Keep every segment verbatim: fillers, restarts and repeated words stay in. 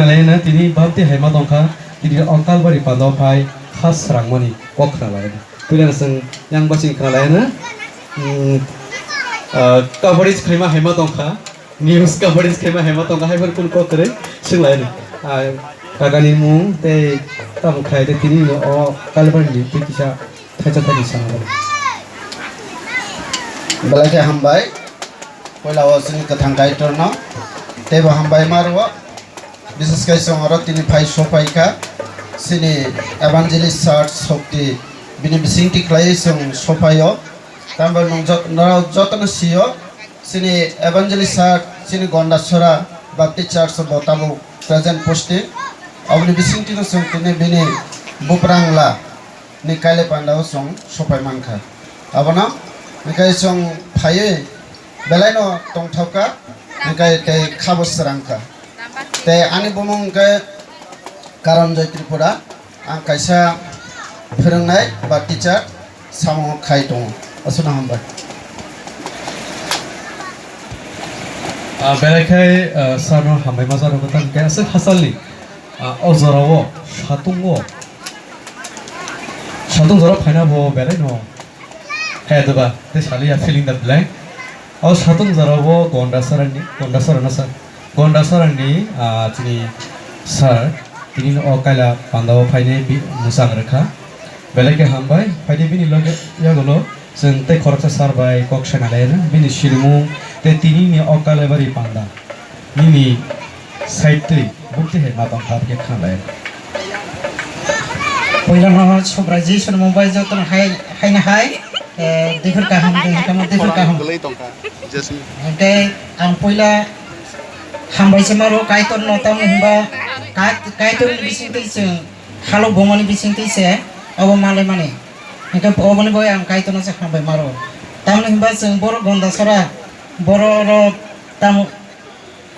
Laina tini bapti haima tongkha, tini o Kalbari pando phai kha srangmani kok khna laina. Puila chwng yang baching khna laina, mm, ah, coverage khaima haima tongkha, news coverage khaima haima tongkha, haiphano kunu kok kwrwi swng laina. Ah, kakani mung tei tamo khai tei tini no o Kalbari ni twi kisa thaisa thani sana. Belai khe hambai, puila o chini kwthang Kaitorno teibo hambai ma rwo. Bises khe chwng oro tini phai sopai kha, chini Evangelist Church Sokti bini bisingtwi khlaiwi chwng sopaio. Tambo nwng jot-, norok jotono sio, chini Evangelist Church, chini Gondasora Baptist Church bo tabuk present posting. Aboni bisingtwino chwng tini bini buprangla ni kaile pandao chwng sopai mankha. Abono hwnkhe chwng phaiwi belaino tongthokha, hwnkhe tei khabo srangkha. Tei ani bumung hwnkhe Karanjoy Tripura, ang kaisa phwrwngnai ba teacher samung khai tongo. Aswkno hambai. Ah, belai khai, ah, sir no hambai ma jaro kwtal khe aswk hasalni, ah, o jorao satungo, satung jora phaina bo belai no. He, doba, tei saliya filling the blank. O satung jora bo Gondasarani, Gondasarana sa, Gondasarani, ah, chini sir, tini o kaila pandao phainai bi-, mwchang rwkha. Belai khe hambai, phaidi bini loge yagulo chwng tei khoroksa sir bai kok sana laina, bini sirimung tei tini ni o Kalabari panda. Nini side twi bukti hai ma tong kha khe kha lai. Puila no Subrai Jisu ni mung bai joto no hai, hai na hai, eh, diphir kaham, diphir kaham, diphir kaham. Kwlai tong kha, Jisu. Hingke ang puila hambai se maro Kaitor no tamo himba Kai-, Kaitor ni bising twi chwng halok bomani bising twi se obo malai mani. Hingke oboni bai ang Kaitor no se hambai maro. Tamni himba chwng borok Gondasora, borok rok tamo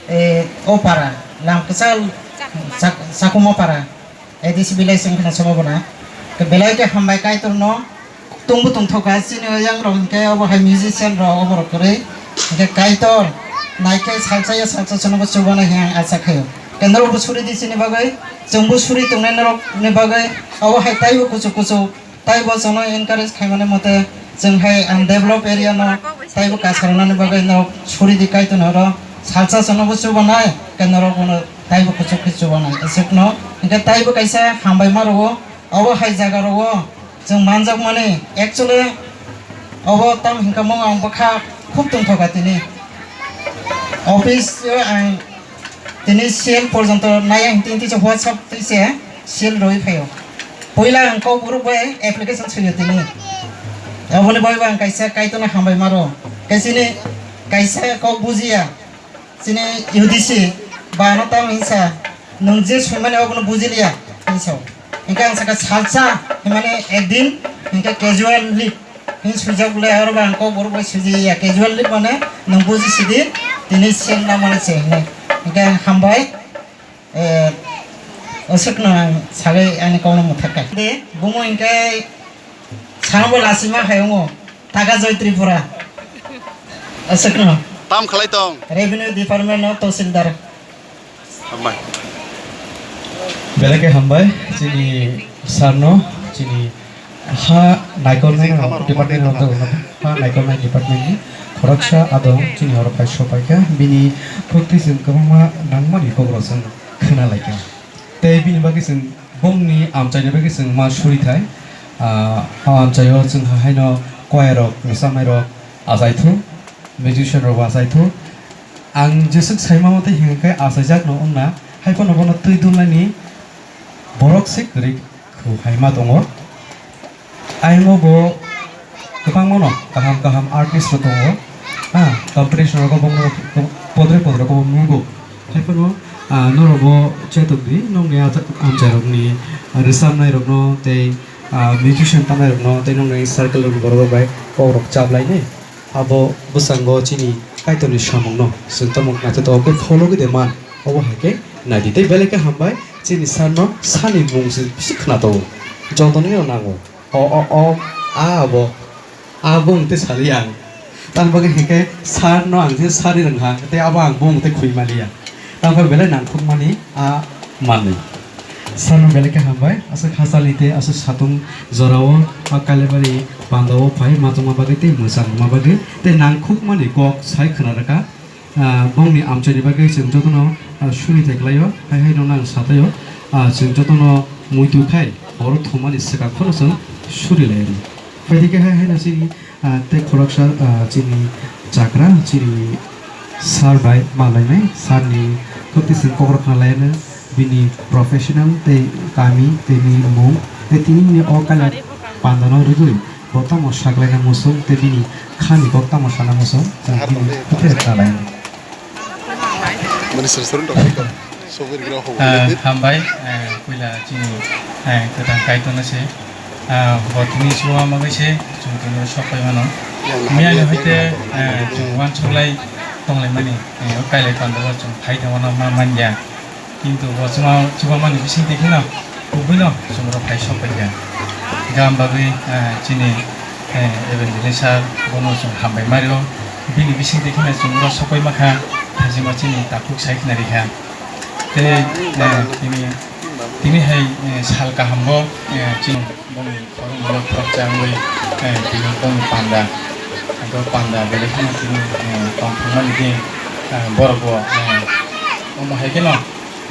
Eh, o para, lam kwchal, sak-, sakuma para, A D C village wng khna somo bona. Ke belai khe hambai Kaitor no, tungbu tongthok kha, chini o yang rok hwnkhe obo hai musician rok obo rok kwrwi. Hwnkhe Kaitor, naikhe salsa ya salsa sono bo chubana hiya ang acha khaio. Ke norok bo suri di chini bagwi, chwng bo suri tongnai norok ni bagwi, obo hai taibo kuchuk kuchuk. Taibo chwngno encourage khaimani mote chwng hai ang develop area no taibo kasarnani bagwi norok suri di Kaitor oro salsa chwngno bo chubanai, ke norok bono taibo kuchuk khe chubanai. Aswkno hwnkhe taibo kaisa hambai ma rwo, obo hai jaga rwo chwng manjak mani. Actually obo tam hwnkhe mung ang bwkha khub tongthoka tini. Office o ang tini sel porjonto naya hwnkhe tini tisa WhatsApp twi se sel rwi phaio. Puila ang kok buruk bai application swiyo tini. Aboni bai bo ang kaisa Kaitorno hambai maro. Kaisini kaisa kok bujiya. Chini U D C ba ano tamo hinsa, nwng je swimani abono bujiliya hinsa. Hingke ang saka salsa himani ekdin hingke casual leave hin swijak le aro ba ang kok borok bai swijiya casual leave mane nwng buji sidi tini sel na mane se hinai. Hingke ang hambai, eh, aswkno ang sagai ani kokno mwthakka. De, bumo hingke Sangbo lasima hai wngo, Taka Joy Tripura. Aswkno. Tam khalai tong. Revenue Department no Tahsildar. Hambai. Belai khe hambai, chini sir no, chini ha naikolnai department no, ha naikolnai department ni khoroksa adong chini oro phai sopai kha, bini phukti chwng kwbangma nangmani kokro chwng khna lai kha. Tei bini bagwi chwng bongni amchaini bagwi chwng ma suri thai. Ah, o amchaio chwng haino choir rok, mwchanai rok achaithu, musician rok bo achaithu. Ang jeswk saima motwi hinkhe achaijak no wngna, haiphano bono twi dulnani borok se kwrwi khu hai ma tongo. Ayang o bo kwbangma no kaham kaham artist rok tongo. Ah, competition rogo bo podre podre khe bo nugo. Haiphano, ah, norok bo chetok di, nokni amchai rokni, ah, rwchapnai rokno tei, ah, musician tanai rokno tei nokni circle rokni borok rok bai kok rok chaplainai. Abo bwskango chini Kaitorni samungno chwng tamo naithotok khe follow khe de man, obo hai khe nai di. Tei belai khe hambai chini sir no sani mung se bisi khna tongo, jotono nango. O, o, o, a abo, a bung tei sali ang. Tamo bagwi hinkhe sir no ang je sari rwngkha, tei abo ang bung tei khwi maliya. Tamo belai nangkukmani a Manwi. Sano belai khe hambai, aswk hachal ni tei aswk satung jorao, a, Kailaibari pandao phai machungma bagwi tei mwchangma bagwi tei nangkhukmani kok sai khwna rwkha. Ah, bongni amchaini bagwi chwng jotono, ah, suri thai klaio, hai hai no nang sataio, ah, chwng jotono muitu khai horo thumani swkang phano chwng suri lai rw. Phaidi khe hai hai no chini, ah, tei khoroksa, ah, chini chakra, chini sir bai malainai, sir ni khwtwi chwng kokrok khna lai rw, bini professional tei kami tei bini mung tei tini ni o kaila pandano rwgwi. Bo tamo saklaina muchung tei bini khani kok tamo sana muchung, chwng bini khe khalai. Mani sir sir rok sogwi rwgwra hobo. Ah, hambai, eh, puila chini, eh, kwthang Kaitorno se, ah, bo tini chuwa magwi se, chwng tini sok pai mano. Miyani hoite, eh, chwng uansuk lai tong lai mani, eh, o kailai pandao chwng phai tongmano ma manya. Kintu bo chuba-, chubamani bisingtwi kheno kubui no chwng rok phai sok paikha. Gam bagwi, eh, chini, eh, evangelist sir bono chwng hambai mario. Bini bisingtwi kheno chwng rok sok pai makha, thajima chini takhuk sai khna rikha. Tei, eh, tini, tini hai, eh, sal kaham bo, eh, chini Boni khoroknwi khoroksa wngwi, eh, tini boni panda, abo panda belai kheno tini, eh, tongthokmani din, eh, borok bo, eh, omo hai kheno,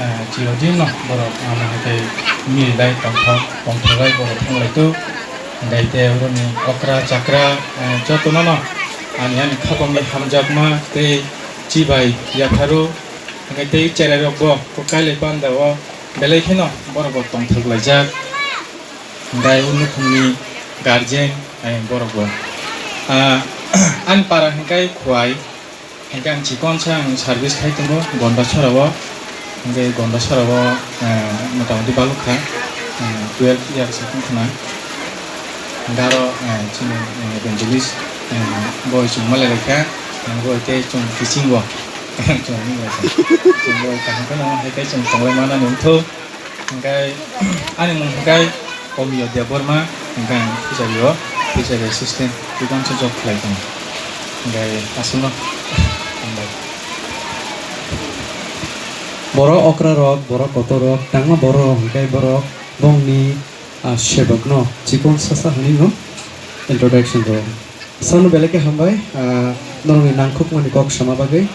eh, chirodin no borok omo hai khe mililai tongthok, tongthoklai borok wnglaito. Daite oroni okra chakra, eh, jotono no ani ani khapangni hamjakma tei chibai yapharo, hwnkhe tei cherai rok bo kailai panda o belai kheno borok bo tongthok laijak. Hwnkhe o nukhungni guardian, eh, borok bo. Ah, ani para hwnkhe Khowai, hwnkhe ang chikonsa ang service khai tongo Gondasora o. Hwnkhe Gondasora o, eh, motamuti balukha, eh, twelve years wng khna. Hwnkhe aro, eh, chini, eh, evangelist, eh, boi chwng malai laikha, ang boi tei chwng kiching o. Chwng malai kha. Chwng boi kaham kheno hai khe chwng tonglai manani wngthok. Hwnkhe ani mung hwnkhe Komiyo Debbarma, hwnkhe ang fishery o, fishery assistant, chikon se job khlai tongo. Hwnkhe aswkno hambai. Borok okra rok, borok kotor rok, tangma borok rok hwnkhe borok bongni, ah, sebokno chikon sasa hwnwi no introduction rw. Sano belai khe hambai, ah, norokni nangkhukmani kok sama bagwi.